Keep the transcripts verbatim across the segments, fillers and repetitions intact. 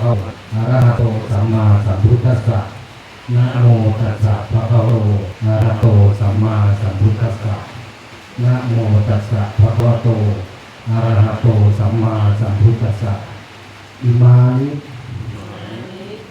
อะระหะโตสัมมาสัมพุทธัสสะ นะโมตัสสะภะคะวะโต อะระหะโตสัมมาสัมพุทธัสสะ นะโมตัสสะภะคะวะโต อะระหะโตสัมมาสัมพุทธัสสะ อิมานิ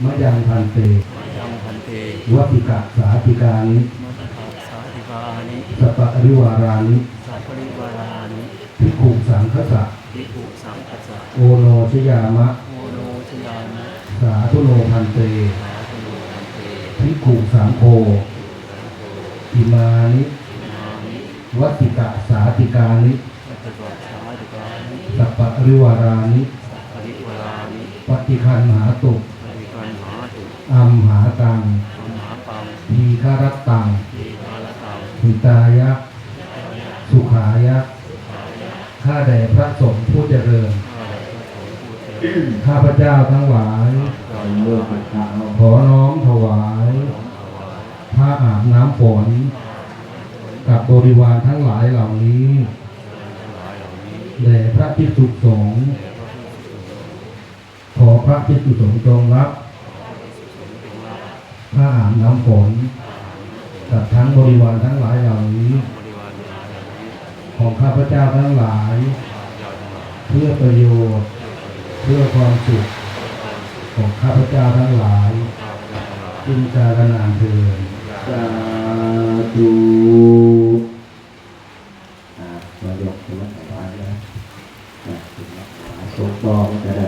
มะยังพันเต มะยังพันเต วัตติกะสาติกานิ มัตตะสาธิกานิ สัปปะริวารานิ สัพพะริวารานิ ภิกขุสังฆัสสะ ภิกขุสังฆัสสะ โอโนชยามะ โอโนชยามะ สาธุโนพันเต สาธุโนพันเต ภิกขุสังโฆ ภิกขุสังโฆ อิมานิ อิมานิ วัตติกะสาติกานิ วัตติกะสาติกานิ สัปปะริวารานิ สัพพะริวารานิ ปัตติคันหาตุ ปัตติคันหาตุ อัมหากัง อัมหากัง ทีฆะรัตตัง ทีฆะรัตตัง หิตายะ สุขายะ ข้าแต่พระสงฆ์ผู้เจริญ ข้าพเจ้าทั้งหลาย ขอน้อมถวาย ผ้าอาบน้ำฝน กับบริวารทั้งหลายเหล่านี้ แด่พระภิกษุสงฆ์ ขอพระภิกษุสงฆ์จงรับ ผ้าอาบน้ำฝน กับทั้งบริวารทั้งหลายเหล่านี้ ของข้าพเจ้าทั้งหลาย เพื่อประโยชน์ เพื่อความสุข ของข้าพเจ้าทั้งหลาย สิ้นกาลนานเทอญ สาธุ อ่ะ มายกขึ้นมาถวายนะ อ่ะ ขึ้นมาถวาย ส่งต่อมันก็ได้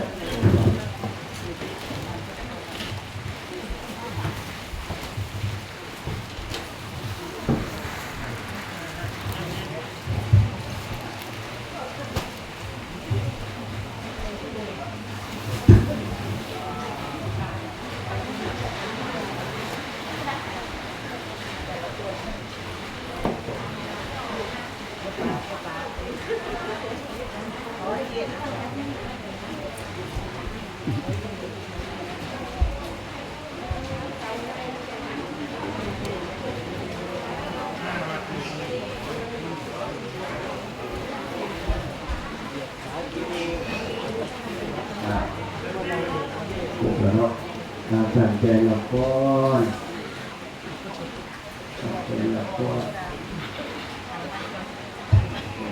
อ่ะ ครบแล้วเนาะ อ่ะ ตั้งใจรับพร ตั้งใจรับพร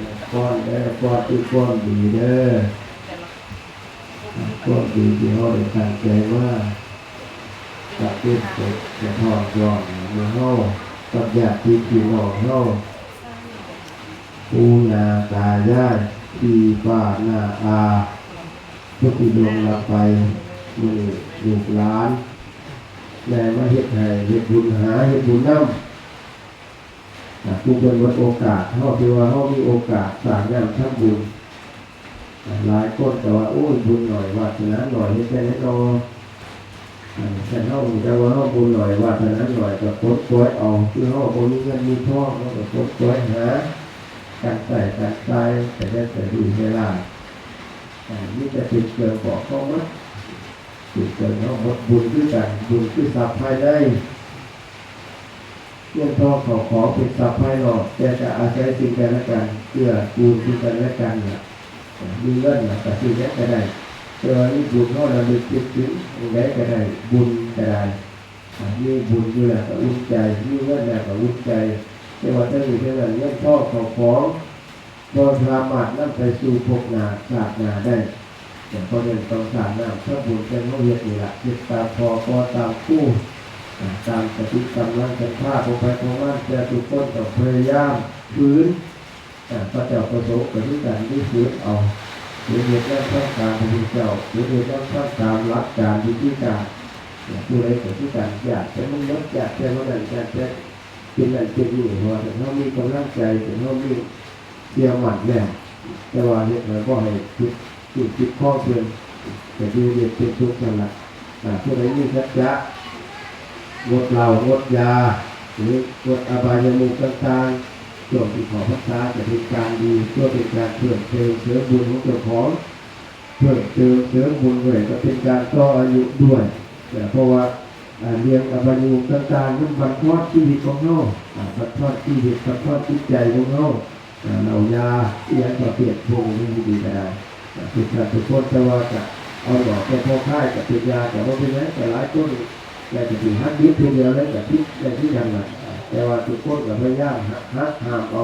รับพรเด้อ พรคือความดีเด้อ ความดีที่เฮาได้ตั้งใจมา ประพฤติกระทำย้อนหมู่เฮา กับญาติพี่น้องเฮา ปู่ย่าตายาย พี่ป้าน้าอา ผู้ที่ล่วงลับไป มื้อนี้ลูกหลาน ได้มาเฮ็ดให้ เฮ็ดบุญหา เฮ็ดบุญนำ อ่า ผู้เพิ่นหมดโอกาส เฮาถือว่าเฮามีโอกาสสร้างน้ำทำบุญ อ่า หลายคนก็ว่า โอ้ย บุญน้อย วาสนาน้อย เฮ็ดจั่งใด๋น้อ อ่า คันเฮารู้จักว่าเฮาบุญน้อย วาสนาน้อย ก็ปลดปล่อยเอา คือเฮาบ่มีเงินมีทอง เฮาก็ปลดปล่อยหา การใช้การจ่าย แต่ได้แต่ดีเวลา อ่า มีแต่เป็นเครื่องบอกเฮาหมด เป็นเครื่องเฮาหมด บุญคือกัน บุญคือทรัพย์ภายใน เงินทองเข้าของเป็นทรัพย์ภายนอก แต่จะอาศัยซึ่งกันและกัน เกื้อกูลซึ่งกันและกันน่ะ มีเงินน่ะก็ซื้อหยังก็ได้ แต่ว่ามีบุญเฮาระลึกคิดถึงหม่องใดก็ได้ บุญก็ได้ อ่า มีบุญอยู่แล้วก็อุ่นใจ มีเงินแล้วก็อุ่นใจ แต่ว่าทั้งนี้ทั้งนั้น เงินทองเข้าของ บ่สามารถนำไปสู่ภพหน้าชาติหน้าได้ เพราะฉะนั้นต้องสร้างน้ำทำบุญ จั่งเฮาเฮ็ดนี่ล่ะ เฮ็ดตามพ่อ ขอตามครู อ่า ตามสติกำลังศรัทธาของไผของมัน แต่ทุกคนต้องพยายามฝืน อ่า พระเจ้าประสงค์ก็คือกัน คือฝืนเอา ฝืนเฮ็ดนำทำตามพระพุทธเจ้า ฝืนเฮ็ดนำทำตามหลักการวิธีการ อ่า ผู้ใดก็คือกัน อยากแต่มันหมด อยากแต่มันนั่น อยากแต่เป็นนั่นเป็นนี่ เพราะว่าถ้าเฮามีกำลังใจ ถ้าเฮามี เชื่อมั่นแล้ว แต่ว่าเฮ็ดให้บ่ให้ผิด ผิด ผิดข้อเพิ่น ก็อยู่เย็นเป็นสุขนั่นล่ะ อ่า ผู้ใดมีสัจจะ งดเหล้า งดยา หรืองดอบายมุขต่างๆ ช่วงที่เข้าพรรษาจะเป็นการดี เพื่อเป็นการเพิ่มเติมเสริมบุญของเจ้าของ เพิ่มเติมเสริมบุญด้วย ก็เป็นการต่ออายุด้วย แต่เพราะว่า อ่า เรื่องอบายมุขต่างๆ มันบั่นทอนชีวิตของเฮา อ่า บั่นทอนชีวิต บั่นทอนจิตใจของเฮา อ่า เหล้ายา อิหยังประเภทพวกนี้ดีก็ได้ อ่า ทุกท่านทุกคน แต่ว่าจะ เอาดอกแต่พอค่ายกับเป็นยากับว่าเป็นหยังแต่หลายคนแต่จะถือฮักยึดทีเดียวเลยกับที่ในที่กันน่ะแต่ว่าทุกคนก็พยายามหักห้ามเอา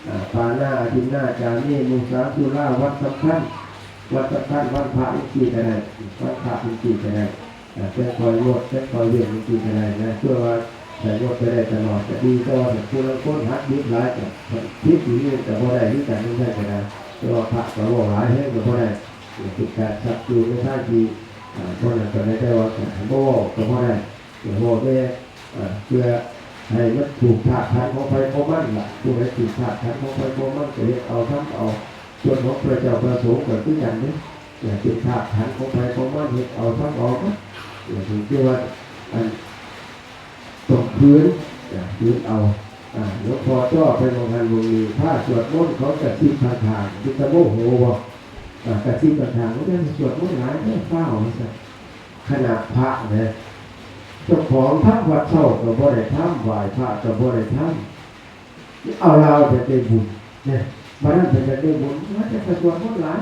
อ่าปานาอาทินนาจามีมุสาสุราวันสำคัญวันสำคัญวันพระอีกทีก็ได้วันพระอีกทีก็ได้อ่าแต่คอยงดแต่คอยเว้นอีกทีก็ได้นะเพื่อว่าแต่งดไปได้ตลอดจะดีแต่ว่าแต่ผู้ละคนหักยึดหลายกับพิษอยู่นี่แต่บ่ได้ที่กันไม่ได้ก็ได้แต่ว่าพระก็บ่หลายแห้งก็บ่ได้ เป็นการชักจูงในทางที่อ่าบ่นั้นปานใดแต่ว่าการบ่เว้าก็บ่ได้เดี๋ยวเว้าแต่อ่าเพื่อให้มันถูกธาตุขันธ์ของไผของมันล่ะผู้ใดถูกธาตุขันธ์ของไผของมันก็เฮ็ดเอาทำเอาส่วนของพระเจ้าพระสงฆ์ก็คือกันเด้อเออเป็นธาตุขันธ์ของไผของมันเฮ็ดเอาทำเอาเนาะเออถึงที่ว่าอัน ต้องคืนอ่าคืนเอาอ่าหลวงพ่อจ่อไปมองหันมองนี้พระสวดมนต์เขากระซิบข้างๆเป็นตะโมโหบ่อ่ากระซิบข้างๆเขาจะสวดมนต์หลายแท้ฟ้าวว่าซั่นขนาดพระเนี่ยเจ้าของทำวัดเช้าก็บ่ได้ทำไหว้พระก็บ่ได้ทำเอาลาวแต่ได้บุญเนี่ยบ้านนั้นเป็นแต่ได้บุญมาแต่สวดมนต์หลาย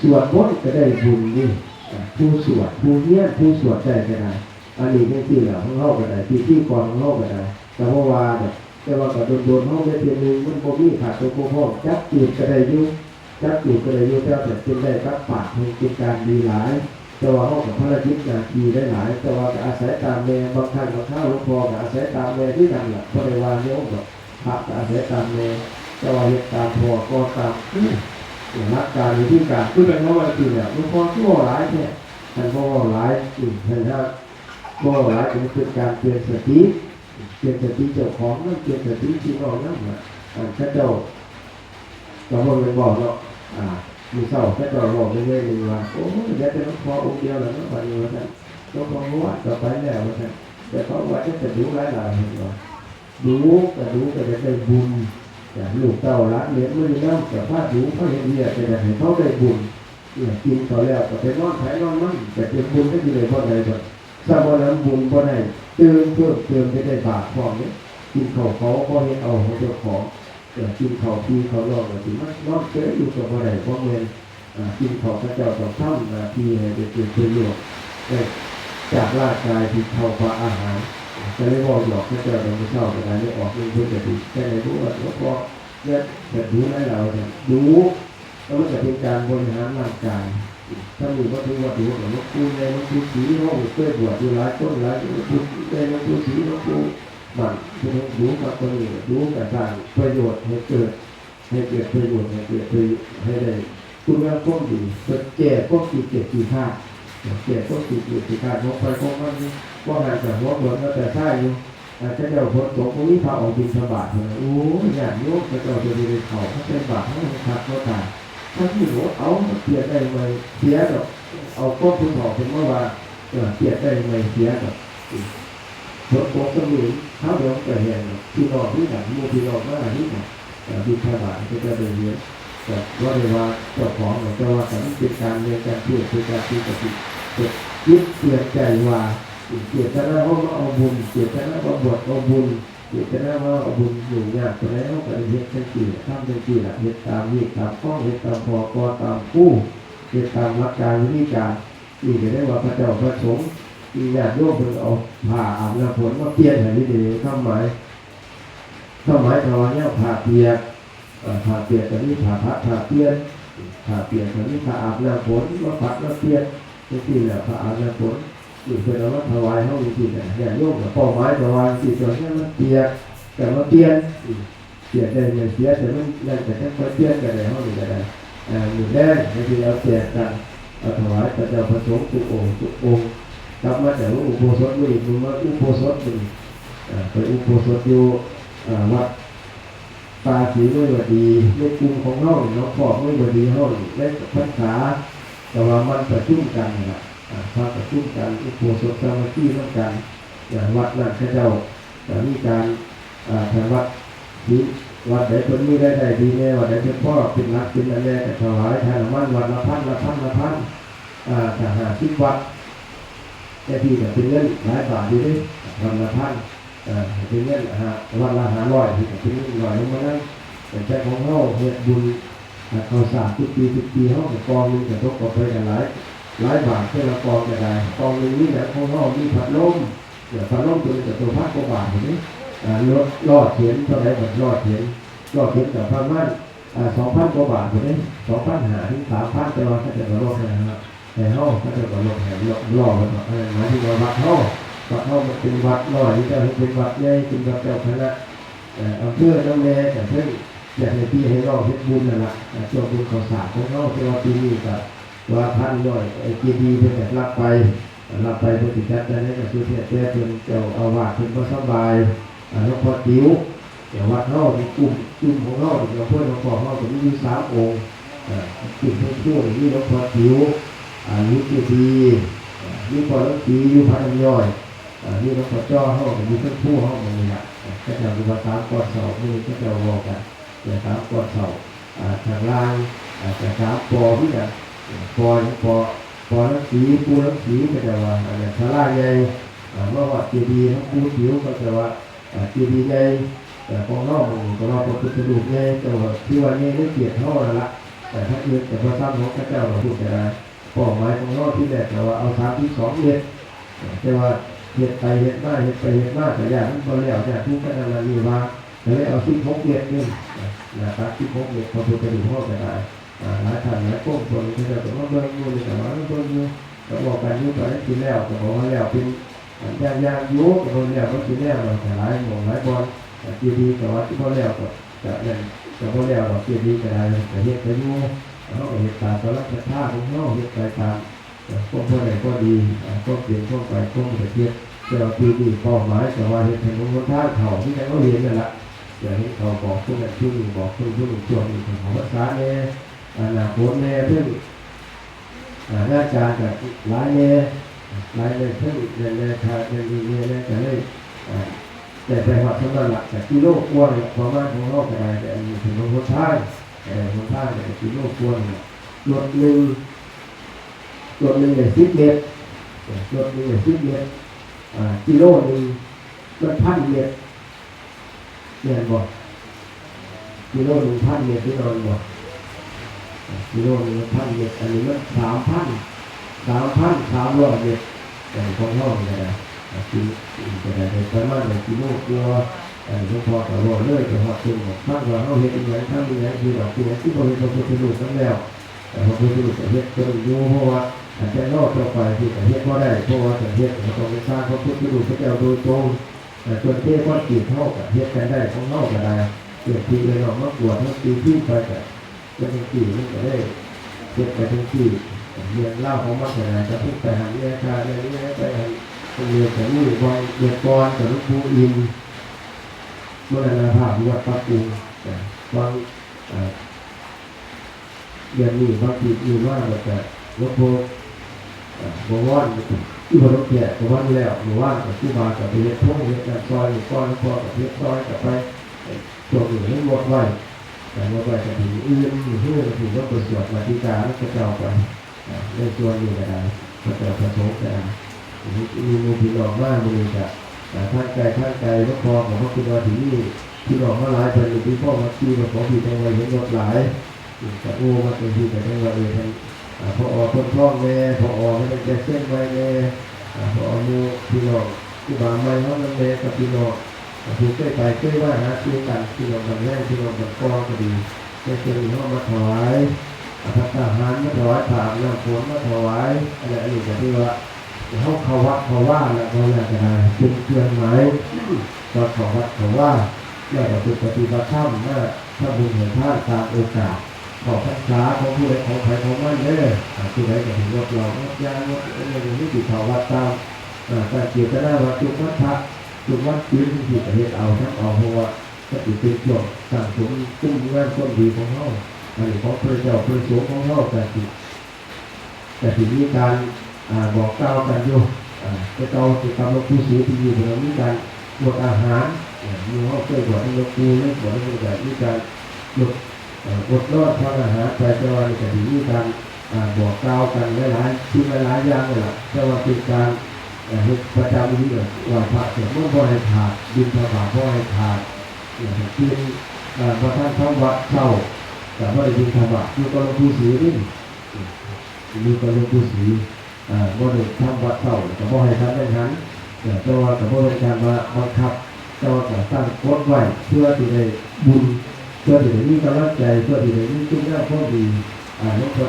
สวดมนต์ก็ได้บุญนี่อ่ะผู้สวดผู้เฮียนผู้สวดได้ก็ได้อันนี้จังซี่ล่ะของเฮาก็ได้พิธีกรของเฮาก็ได้ก็บ่ว่าดอกแต่ว่าก็โดนๆเฮาได้เทื่อหนึ่งมันบ่มีขาดตัวบ่พร้อมจับจูดก็ได้อยู่จับจูดก็ได้อยู่แต่ว่าเป็นได้กับปากมันเป็นการดีหลายแต่ว่าเฮาก็ภารกิจหน้าที่ได้หลายแต่ว่าก็อาศัยตามแม่บางครั้งบางคราวหลวงพ่อก็อาศัยตามแม่คือกันล่ะบ่ได้ว่าโยมดอก พระก็อาศัยตามแม่แต่ว่าเฮ็ดตามพ่อก็ตามหลักการวิธีการคือเป็นเพราะว่าคือแบบหลวงพ่อคือเว้าหลายแท้ท่านบ่เว้าหลายอืมท่านฮะบ่เว้าหลายเป็นเป็นการเตือนสติเตือนสติเจ้าของนำเตือนสติพี่น้องนำล่ะอันเขาเจ้าก็บ่แม่นเว้าเนาะอ่ามื้อเช้าเขาเจ้าเว้าเรื่อยๆนึงว่าโอ้ยเหลือแต่หลวงพ่อองค์เดียวแล้วเนาะบัดนี้ว่าซั่นหลวงพ่อวัดก็ไปแล้วว่าซั่นแต่เขาวัดจะดูหลายๆเห็นบ่ ดูก็ดูก็จะได้บุญจ้ะลูกเต้าหลานเหลนมาอยู่นำก็พาดูพาเฮ็ดเวียกก็อยากให้เขาได้บุญเนี่ยกินเขาวแล้วก็ไปนอนไผนอนมันก็เป็นบุญได้อยู่ในบ่ได้บ่สมนั้นบุญบ่ได้เติมเพิ่มเติมไปได้บาปพร้อมเนี่ยกินเขาวเขาบ่เฮ็ดเอาของเจ้าของเออกินเขาวพี่เขาวน้องก็สิมานอนเฉยอยู่ก็บ่ได้บ่แม่น อ่าสิ่งของพระเจ้าต้องทำหน้าที่ให้เป็นประโยชน์ได้จากร่างกายที่เข้าพระอาหารก็เลยบอกหยอกพระเจ้าตอนเช้าก็ได้เลยออกเงินเพื่อจะดีแค่ไหนรู้ว่าหลวงพ่อเนี่ยจะดูได้เราเนี่ยดูแล้วมันจะเป็นการบริหารร่างกายถ้ามีวัตถุวัตถุของหลวงปู่ในหลวงปู่ศรีห้องเคยบวชอยู่หลายคนหลายหลวงปู่ในหลวงปู่ศรีหลวงปู่มันเป็นดูกับคนอื่นดูกับสร้างประโยชน์ให้เกิด ให้เกิดประโยชน์ให้เกิดประโยชน์ให้ได้คุณงามความดีเพื่อแก้ความขี้เกียจขี้คร้านแก้ความขี้เกียจขี้คร้านของไปของมันนี่ว่าหันจากหัวบนมาแต่ใช่อยู่อาจจะเจ้าฝนตกก็มีพระออกบิณฑบาตเลยโอ้ยญาติโยมพระเจ้าจะได้เขาเขาเป็นบาปเขาเป็นพักเขาตายถ้าที่หัวเอาเสียได้ไหมเสียดอกเอาก้อนคุณหอกเป็นเมื่อวานเสียได้ไหมเสียดอก ฝนตกก็มีข้าวเดียวก็แห้งพี่น้องที่กันหมู่พี่น้องมาที่กันบิณฑบาตก็จะได้เรียนแต่ว่าได้ว่าเจ้าของแต่ว่าแต่มันเป็นการเรียนการเพื่อเป็นการที่ปฏิบัติยึดเตือนใจว่าเจตนาเขามาเอาบุญเจตนามาบวชเอาบุญเจตนามาเอาบุญอยู่ยากแต่แล้วก็ได้เรียนจังสี่ทำจังสี่ละเรียนตามวิตามข้องเรียนตามพอก็ตามคู่เรียนตามหลักการวิธีการ นี่ก็ได้ว่าพระเจ้าพระสงฆ์ที่ญาติโยมเพิ่นเอาผ้าอาบน้ำฝนมาเปลี่ยนให้นี่เด้ความหมายความหมายถวายเนี่ยผ้าเปียกเอ่อผ้าเปียกก็มีผ้าพัดผ้าเปลี่ยนผ้าเปียกก็มีผ้าอาบน้ำฝนมาพัดมาเปลี่ยนจังซี่แหละผ้าอาบน้ำฝนนี่เพิ่นเอามาถวายเฮาจังซี่แหละญาติโยมก็เป้าหมายถวายจังซี่ตัวนี้มันเปียกก็มาเปลี่ยนอืม เสียได้ไม่เสียแต่มันนั่นก็จั่งค่อยเปลี่ยนก็ได้เฮานี่ก็ได้อ่ามื้อแลงให้ที่เอาแจกกันเอาถวายพระเจ้าพระสงฆ์ทุกองค์ทุกองค์กลับมาจากอุโบสถมื้อนี้มื้อมาอุโบสถมื้อนี้อ่าไปอุโบสถอยู่อ่าวัดป่าศรีเมยวดีในกลุ่มของเฮานี่เนาะพ่อเมยวดีเฮานี่ในพรรษาแต่ว่ามันประชุมกันนั่นล่ะอ่าพาประชุมกันอุโบสถสามัคคีนำกันอ่าวัดนั้นเขาเจ้า ก็มีการอ่าทางวัดที่วัดใดเพิ่นมีรายได้ดีแน่วัดใดเพิ่นพอเป็นหลักเป็นอันแน่ก็ถวายทานน้ำมันวัดละพันละพันละพันอ่าถ้าห้าสิบวัดแต่ที่ก็เป็นเงินหลายบาทอยู่เด้วัดละพันอ่าเป็นเงินห้าวัดละห้าร้อยนี่ก็เป็นเงินร้อยลงมานั่นแต่ใจของเฮาเฮ็ดบุญอ่าข้าวสารทุกปีทุกปีเฮาก็กองหนึงก็ตกออกไปกันหลาย หลายบาท แต่ละกองก็ได้ กองหนึ่งมีหยังของเฮา มีพัดลม เนี่ย พัดลมตัวนี้ก็ตัวพันกว่าบาทอยู่นี่ อ่า รถล้อเข็นเท่าไหร่ บัดล้อเข็น ล้อเข็นก็ประมาณ อ่า สองพันกว่าบาทอยู่นี่ สองพันห้าถึงสามพัน แต่ว่าเขาเจ้าก็ลดให้นะครับ ให้เฮา เขาเจ้าก็ลดให้ ล้อ ล้อมันก็ เออ หมายถึงว่าวัดเฮา วัดเฮามันเป็นวัดน้อย นี่เจ้าเฮ็ดเป็นวัดใหญ่ เป็นวัดเจ้าคณะ เอ่อ อำเภอนำแหน่ ก็เพิ่นอยากให้พี่ให้น้องเฮ็ดบุญนั่นล่ะ เอ่อ ช่วงบุญข้าวสากของเฮา แต่ว่าปีนี้ก็ว่าพันน้อย ไอ้เจดีย์เพิ่นก็รับไป รับไปเพิ่นสิจัดจั่งใดก็สุดแท้แต่เพิ่นเจ้าอาวาสเพิ่นบ่สำบาย อ่า หลวงพ่อติ๋ว แต่วัดเฮานี่กลุ่ม กลุ่มของเฮานี่ อำเภอหนองพอกเฮาก็มีอยู่สามองค์ อ่า กลุ่มเพิ่นพูดนี่มีหลวงพ่อติ๋ว อ่า อยู่เจดีย์ อ่า มีพ่อหลวงศรีอยู่ผาน้ำย้อย อ่า มีหลวงพ่อจ้อเฮาก็อยู่เพิ่นพูเฮาหม่องนี้ล่ะ อ่า เขาเจ้าอยู่วัดสามก้อนเสา มื้อนี้เขาเจ้าเว้ากัน แต่สามก้อนเสา อ่า ข้างล่าง อ่า แต่สามปอคือกัน ปอหยัง ปอ ปอหลวงศรี ปู่หลวงศรี เขาเจ้าว่า อันนั้นศาลาใหญ่ อ่า มาฮอดเจดีย์หลวงปู่จิ๋ว เขาเจ้าว่า อ่า เจดีย์ใหญ่ แต่ของเฮาหมู่ก็ว่าพระพุทธรูปใหญ่ แต่ว่าถือว่าใหญ่ในเขตเฮานั่นล่ะ แต่ถ้าอื่นก็บ่ส่ำของเขาเจ้าดอก พูดก็ได้ เป้าหมายของเฮาทีแรกก็ว่าเอาสามสิบสองเมตร แต่ว่าเฮ็ดไปเฮ็ดมา เฮ็ดไปเฮ็ดมาก็ย้านมันบ่แล้ว ย้านผู้พนักงานนี่ว่า ก็เลยเอาสิบหกเมตรนี่ หน้าตักสิบหกเมตร พระพุทธรูปเฮาก็ได้ อ่า หลายท่านหลายคน เพิ่นก็เจ้าก็มาเบิ่งอยู่ นี่ก็ว่าเบิ่งอยู่ ก็บอกกันอยู่ ตอนนี้สิแล้ว ก็บอกว่าแล้วเป็น อันย่างๆอยู่ ก็บ่แล้ว บ่สิแล้ว ก็หลายหม่องหลายบ่อน อ่า เจดีย์ก็ว่าสิบ่แล้ว ก็ ก็นั่น ก็บ่แล้วดอก เจดีย์ก็ได้ ก็เฮ็ดไปอยู่ เฮาก็เฮ็ดตามกำลังศรัทธาของเฮา เฮ็ดไปตาม เอ่อ ความพอได้พอดี อ่า ความเป็นความไปความสำเร็จ แต่ว่าปีนี้เป้าหมายก็ว่าเฮ็ดถนนหนทางเข้า คือจั่งเฮาเห็นนั่นล่ะ อยากเห็นเขาบอกผู้นั้นผู้นี้ บอกผู้นั้นผู้นี้ ช่วงนี้ก็เข้าพรรษาแน่ อ่า หน้าฝนแน่ เทิง อ่า งานการก็หลายแน่ หลายแน่ เทิงนั่นแน่ ขาดนั่นนี่แน่ แน่ ก็เลย อ่า ได้ไปฮอดส่ำนั้นล่ะ ก็กิโลกว่านี่ล่ะ ประมาณของเฮาก็ได้ แต่อันนี้ถนนหนทาง เอ่อ หนทางก็กิโลกว่านี่ล่ะ รถหนึ่ง รถหนึ่งได้สิบเมตร รถหนึ่งได้สิบเมตร อ่า กิโลหนึ่งมันพันเมตร แม่นบ่ กิโลหนึ่งพันเมตร พี่น้องบ่ กิโลหนึ่งพันเมตร อันนี้มันสามพัน สามพันสามร้อยเมตร แต่ของเฮานี่ก็ได้ อ่า กิน กินก็ได้ ได้ประมาณหนึ่งกิโลกว่า อันนี้หลวงพ่อก็เว้าเลย ไปฮอดเพิ่นบอก ฟังว่าเฮาเฮ็ดอีหยัง ทำอีหยัง คือดอกเบี้ย คือบ่เฮ็ดพระพุทธรูปนำแล้ว แต่พระพุทธรูปก็เฮ็ดเพิ่นอยู่ เพราะว่าอันแต่นอกเจ้าไปที่ก็เฮ็ดบ่ได้ เพราะว่าจะเฮ็ดก็ต้องไปสร้างพระพุทธรูปพระเจ้าโดยตรง แต่ส่วนเทคอนกรีตเฮาก็เฮ็ดกันได้ของเฮาก็ได้ เกิดที่เลยเนาะ มากวดเฮาตีพิมพ์ไปก็ เป็นจังซี่ มันก็ได้เฮ็ดไปจังซี่ เรื่องราวของมันก็ได้ ก็เพิ่นไปหันแยกค่าแยกแยกไปหัน เรื่องก็มีบางเรื่องก่อนก็หลวงปู่อิน มรณภาพอยู่วัดป่ากุง ก็บาง อ่า เดือนนี้บางทีมีว่ามันก็หลวงปู่ อ่า บวร ที่วัดหลวงแก่ก็วันแล้ว เมื่อวานก็ครูบาก็ไปเฮ็ดโพงเฮ็ดนั่นซอย หลวงพ่อ หลวงพ่อก็เฮ็ดซอยก็ไป ช่วงนี้มันงดไว้ แต่งดไว้ก็ถึงอื่น มื้อฮื้อก็ถึงว่าไปสวดมาติกาแล้วก็เจ้าไป อ่า ในส่วนนี้ก็ได้ พระเจ้าพระสงฆ์ก็ได้ มีหมู่พี่น้องมามื้อนี้ก็ อ่า ทางไกลทางไกล หลวงพ่อก็บ่คิดว่าสิมีพี่น้องมาหลายปานนี้ ที่พ่อมาที่มาขอพี่จังไว้เห็นรถหลาย อืม ก็โอ้ มาจังซี่ก็จังว่า เออ ท่าน อ่า พอออกเพิ่นท้องแน่ พอออกมาตั้งแต่เชียงใหม่แน่ อ่า พอออกหมู่พี่น้องครูบาใหม่เฮานั่นแน่ กับพี่น้อง ผู้เคยไปเคยมาหาสู่กัน พี่น้องบ้านแฮง พี่น้องบ้านกองก็ดี ในเชิงนี้เฮามาถวาย อ่า ภัตตาหาร มาถวายผ้าอาบน้ำฝน มาถวาย อันนั้น อันนี้ก็ถือว่า เฮาเข้าวัดเข้าวาแล้ว บ่แล้วก็ได้ เป็นเครื่องหมาย ว่าเข้าวัดเข้าวา แล้วก็เป็นปฏิบัติธรรม มาทำบุญให้ทานตามโอกาส เข้าพรรษาของผู้ใดของไผของมันเด้อ อ่า ผู้ใดก็ถือว่าเรางดยางงดอะไรอย่างนี้ ที่เข้าวัดตาม อ่า การเจตนาว่าทุกวันพระ ทุกวันศีลที่จะเฮ็ดเอา ทำเอา เพราะว่าก็สิเป็นช่วงสร้างสมคุณงามความดีของเฮา อันนี้ของพระเจ้าพระสงฆ์ของเฮาก็สิ ก็สิมีการ อ่า บอกกล่าวกันอยู่ อ่า แต่เก่าแต่กับหลวงปู่ศรีที่อยู่เพิ่นมีการงดอาหาร อ่า หมู่เฮาเคยบวชนำหลวงปู่เลย บวชนำเพิ่นก็มีการงด เอ่อ งดนอนทานอาหารไป แต่ว่านี่ก็สิมีการ อ่า บอกกล่าวกันหลายๆ สิ่งหลายๆ อย่างนั่นล่ะ แต่ว่าเป็นการ เอ่อ เฮ็ดประจำอยู่ ไหว้พระสวดมนต์บ่ให้ขาด บิณฑบาตบ่ให้ขาด เอ่อ กิน เอ่อ บ่ทันทำวัตรเช้า ก็บ่ได้บิณฑบาต อยู่กับหลวงปู่ศรีนี่ อืม อยู่กับหลวงปู่ศรี อ่า บ่ได้ทำวัดเช้า ก็บ่ให้ฉันจังหัน เออ แต่ว่าก็บ่เป็นการว่าบังคับ แต่ว่าก็ตั้งกฎไว้ เพื่อสิได้บุญ เพื่อสิได้มีกำลังใจ เพื่อสิได้มีคุณงามความดี อ่า หลวงพ่อ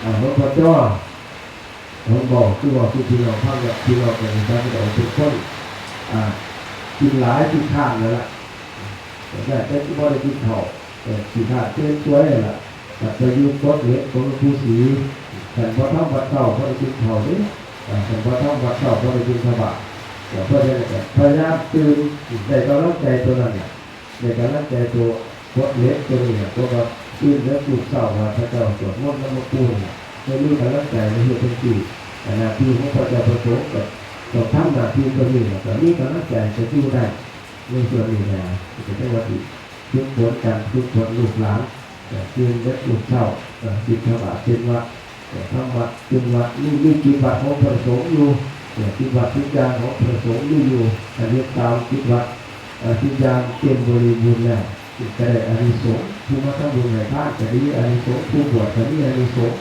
อ่า หลวงพ่อจ้อ ผมบอกคือว่าคือพี่น้องฟังเนี่ย พี่น้องก็มีการที่จะเอาเป็นคน อ่า กินหลายกินข้ามนั่นแหละ แต่ได้แต่ที่บ่ได้กินข้าว แต่ขี้ข้านเต้นตัวนี่แหละ แต่ไปอยู่กฎเหล็กของหลวงปู่ศรี คันบ่ทำวัดเช้าบ่ได้กินข้าวเด้ อ่า คันบ่ทำวัดเช้าบ่ได้บิณฑบาต แต่เพื่อจะได้พยายามตื่น ได้กำลังใจตัวนั้นน่ะ ได้กำลังใจตัวกฎเหล็กตัวนี้น่ะ ตัวว่าตื่นแล้วตื่นเช้าว่าพระเจ้าสวดมนต์นำหลวงปู่นี่น่ะ ได้มีกำลังใจในเฮ็ดจังซี่ หน้าที่ของพระเจ้าพระสงฆ์ก็ต้องทำหน้าที่ตัวนี้น่ะ ก็มีกำลังใจจะอยู่ได้ ในส่วนนี้นะ ก็จังว่าสิฝึกฝนกัน ฝึกฝนลูกหลาน เอ่อ ตื่นเด็กตื่นเช้า เอ่อ บิณฑบาตเป็นวัด เอ่อ ทำวัดเป็นวัด มี มีกิจวัตรของพระสงฆ์อยู่ เอ่อ กิจวัตรทุกอย่างของพระสงฆ์มีอยู่ อันนี้ตามกิจวัตร เอ่อ ทุกอย่างเต็มบริบูรณ์แล้ว ก็ได้อานิสงส์ ผู้มาทำบุญให้ทานก็ได้อานิสงส์ ผู้บวชก็มีอานิสงส์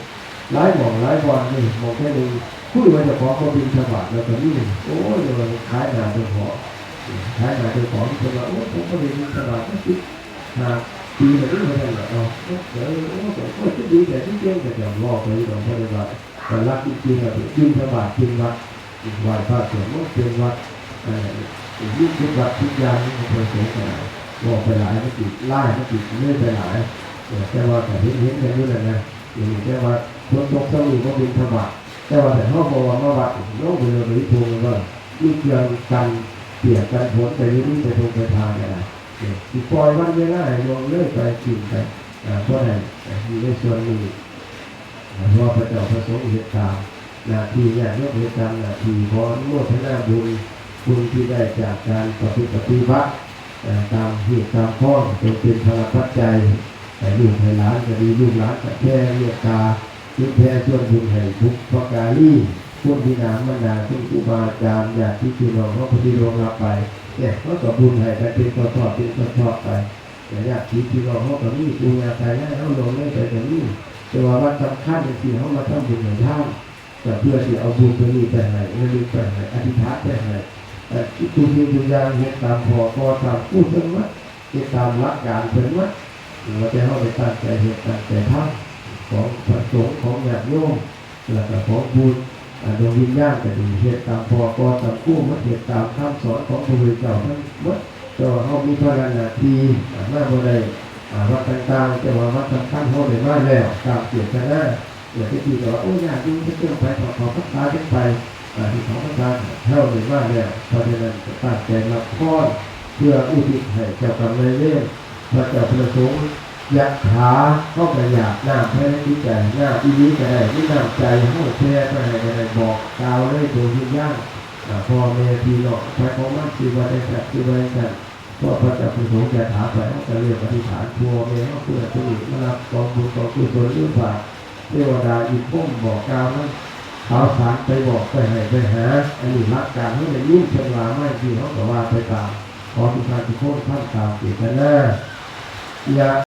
หลายหม่องหลายบ่อนนี่ หม่องแค่หนึ่ง คุยว่าเจ้าของบ่บิณฑบาตแล้วก็มี โอ้ย เดี๋ยวขายหน้าเจ้าของ ขายหน้าเจ้าของ เพิ่นว่า โอ้ย ผมบ่ได้บิณฑบาตมาสิบห้าปีแล้วเด้อ ว่าซั่นล่ะ เอ้า เออ โอ้ย โอ้ย คือดีแต่ที่เก่งแต่จะเว้าไปอยู่ดอก บ่ได้ว่า แต่หลักจริงๆแล้วบิณฑบาตเป็นวัด ไหว้พระสวดมนต์เป็นวัด เอ่อ มีกิจวัตรทุกอย่างนี่ของพระสงฆ์ก็ได้ เว้าไปหลายมันติดลาย มันติดเลื่อยไปหลาย เออ แต่ว่าก็เห็น เห็นกันอยู่นั่นนะ เออ แต่ว่าฝนตกซ้ำนี่บ่บิณฑบาต แต่ว่าถ้าเฮาบอกว่ามาวัด ลงไปเลย ไปโพงว่า มีเครื่องกันเปียกกันฝนไปอยู่นี่ ไปโพงไปทาก็ได้ เออ สิปล่อยวันเวลาให้ล่วงเลยไป กินไป อ่า บ่ได้ อ่า อยู่ในส่วนนี้ เพราะว่าพระเจ้าพระสงฆ์เฮ็ดตามหน้าที่ ญาติโยมเฮ็ดตามหน้าที่ ขออนุโมทนาบุญ บุญที่ได้จากการประพฤติปฏิบัติ เอ่อ ตามเหตุตามข้อง จงเป็นพลปัจจัย ให้ลูกให้หลานก็ดี ลูกหลานก็แผ่เมตตา เผยแผ่ส่วนบุญให้บุพการี คนที่นามมานนา คุณครูบาอาจารย์ ญาติพี่น้องเฮาผู้ที่ล่วงลับไป เนี่ย เฮาก็บุญให้กันเป็นทอดๆ เป็นทอดๆ ไป แต่ญาติพี่น้องเฮาก็มี ปู่ย่าตายายเฮาล่วงเลยไปก็มี แต่ว่าวัดสำคัญจังซี่ เฮามาทำบุญให้ทาน ก็เพื่อสิเอาบุญตัวนี้ไปให้ ระลึกไปให้ อธิษฐานไปให้ เอ่อ ทุกสิ่งทุกอย่างเฮ็ดตามพ่อ ก่อตามครูเพิ่นหมด เฮ็ดตามหลักการเพิ่นหมด ว่าแต่เฮาได้ตั้งใจเฮ็ดตั้งใจทำ ของพระสงฆ์ ของญาติโยม แล้วก็ของผู้ อ่า ดวงวิญญาณก็ดี เฮ็ดตามพ่อ ก่อตามครูหมด เฮ็ดตามคำสอนของพระพุทธเจ้าทั้งหมด แต่ว่าเฮามีภาระหน้าที่ อ่า มาบ่ได้ อ่า วัดต่างๆ แต่ว่าวัดสำคัญเฮาได้มาแล้ว ตามเจตนา เดี๋ยวไปตีกับว่า โอ้ย ญาติโยมจะเพิ่งไป ขอ ขอพรรษาจังไป อ่า ที่ขอพรรษาเฮาได้มาแล้ว เพราะฉะนั้นก็ตั้งใจรับพร เพื่ออุทิศให้เจ้ากรรมนายเวร พระเจ้าพระสงฆ์ ยะถา เฮาก็อยากน้ำภายในจิตใจ น้ำอีหลีก็ได้ มีน้ำใจเฮาแผ่ไปให้ก็ได้ บอกกล่าวเลยดวงวิญญาณ อ่า พ่อแม่พี่น้อง ไปของมัน สิว่าจังซั่น สิว่าจังซั่น พอพระเจ้าพระสงฆ์ยะถาไป เฮาก็เริ่มอธิษฐาน พ่อแม่เฮาผู้นั้นผู้นี้มารับกองบุญกองกุศลหรือฝาก เทวดาอินทร์พรหมบอกกล่าวนั้น ข่าวสารไปบอกไปให้ไปหา อันนี้หลักการเฮาได้ยินเพิ่นว่ามาจังซี่ เฮาก็ว่าไปตาม ขอทุกท่านทุกคนทำตามเจตนา ยะ